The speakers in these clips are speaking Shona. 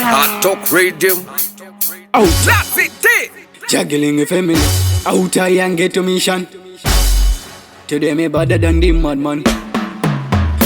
Hot Talk Radio. Out. That's it. Juggling a family. Out I and get to mission. Today me better than the madman.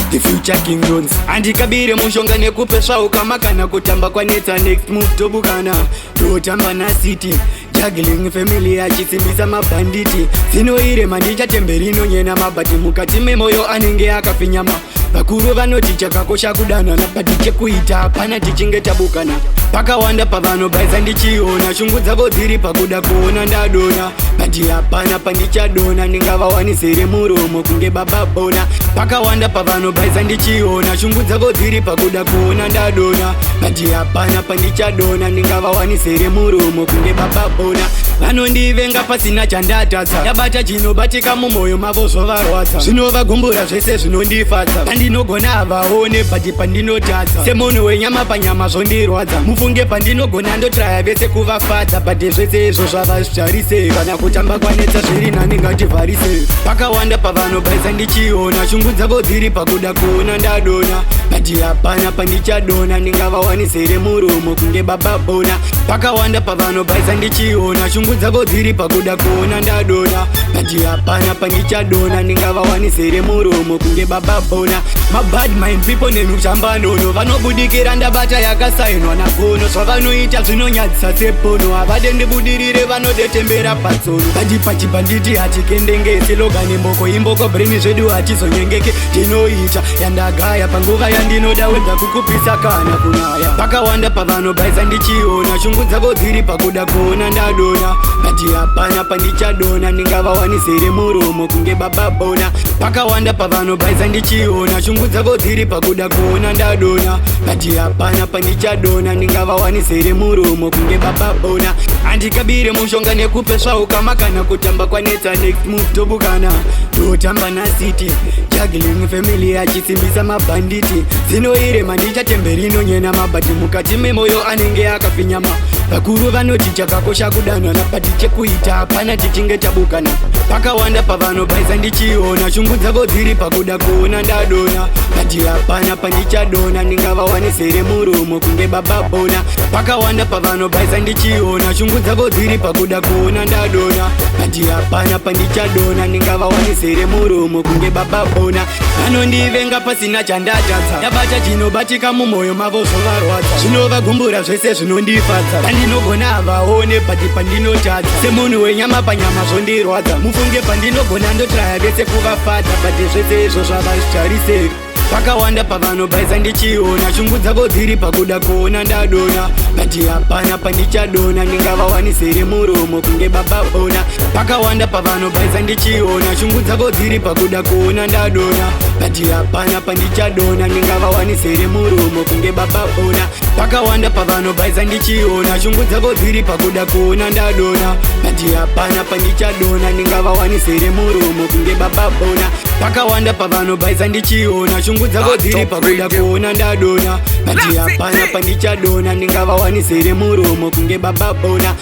The future king runs. Andikabire mushonga nekupesva ukama kana kutamba kwanetsa next move tobukana. Totamba na city. Juggling family achisimbisa mabhanditi. Zinoirema ndichatemberi inonyena mabhati mukati memoyo anenge akafinyama. Vakuru vanoti chakakosha kudanana but chekuita hapana tichinge tabukana. Pakawanda pavanobhaisa ndichiona shungu dzavo dziri pakuda kuona ndadona, but hapana pandichadona, ndingavawanisire muromo kunge baba bona. Pakawanda pavanobhaisa ndichiona shungu dzavo dziri pakuda kuona ndadona, but hapana pandichadona, ndingavawanisire muromo kunge baba bona. Vanondivenga pasina chandatadza, ndabata chinobatika mumwoyo mavo zvovarwadza, zvinovagumbura zvese zvinondifadza. Pandinogona havaone, but pandinotadza semunhu wenyama panyama zvondirwadza. Mufunge pandinogona ndotraya vese kuvafadza, but zvese izvo zvavazvarise. Kana kutamba kwanetsa zviri nani ngativharise. Pakawanda pavanobhaisa ndichiona shungu dzavo dziri pakuda kuona ndadona, but hapana pandichadona, ndingavawanisire muromo kunge baba bona. Pakawanda pavanobhaisa ndichiona shungu dzavo dziri pakuda kuona ndadona, but hapana pandichadona, ndingavawanisire muromo kunge baba bona. Mabad mind people nemuchambanono vanobudikira ndabata yakasainwa nagono. Zvavanoita zvinonyadzisa sepono, havade ndibudirire, vanodetembera patsono. But pachibhanditi hatikendengesi, logani mboko imboko, brain zvedu hatizonyengeke. Ndinoita yandagaya panguva yandinoda, wedza kukupisa kana kunaya. Pakawanda pavanobhaisa ndichiona shungu dzavo dziri pakuda kuona ndadona, but hapana pandichadona, ndingavawanisire muromo kunge baba bona. Pakawanda pavanobhaisa ndichiona shungu dzavo dziri pakuda kuona ndadona, but hapana pandichadona, ndingavawanisire muromo kunge baba bona. Handikabire mushonga nekupesva ukama, kana kutamba kwanetsa next move tobukana. Totamba na city. Juggling family achisimbisa mabhanditi. Zinoirema ndichatemberi inonyena mabhati mukati memoyo anenge akafinyama. Vakuru vanoti chakakosha kudanana, but chekuita hapana tichinge tabukana. Pakawanda pavanobhaisa ndichiona shungu dzavo dziri pakuda kuona ndadona, but hapana pandichadona, ndingavawanisire muromo kunge baba bona. Pakawanda pavanobhaisa ndichiona shungu dzavo dziri pakuda kuona ndadona, but hapana pandichadona, ndingavawanisire muromo kunge baba bona. Vanondivenga pasina chandatadza, ndabata chinobatika mumwoyo mavo zvovarwadza, zvinovagumbura zvese zvinondifadza. Pandinogona havaone, but pandinotadza semunhu wenyama panyama zvondirwadza. Mufunge pandinogona ndotraya vese kuvafadza, but zvese izvo zvavazvitarise. Pakawanda pavanobhaisa ndichiona shungu dzavo dziri pakuda kuona ndadona, but hapana pandichadona, ndingavawanisire muromo kunge baba bona. Pakawanda pavanobhaisa ndichiona shungu dzavo dziri pakuda kuona ndadona, but hapana pandichadona, ndingavawanisire muromo kunge baba bona. Pakawanda pavanobhaisa ndichiona shungu dzavo dziri pakuda kuona ndadona, but hapana pandichadona, ndingavawanisire muromo kunge baba bona. Pakawanda pavanobhaisa ndichiona shungu dzavo dziri pakuda kuona ndadona, but hapana pandichadona, ndingavawanisire muromo kunge baba bona.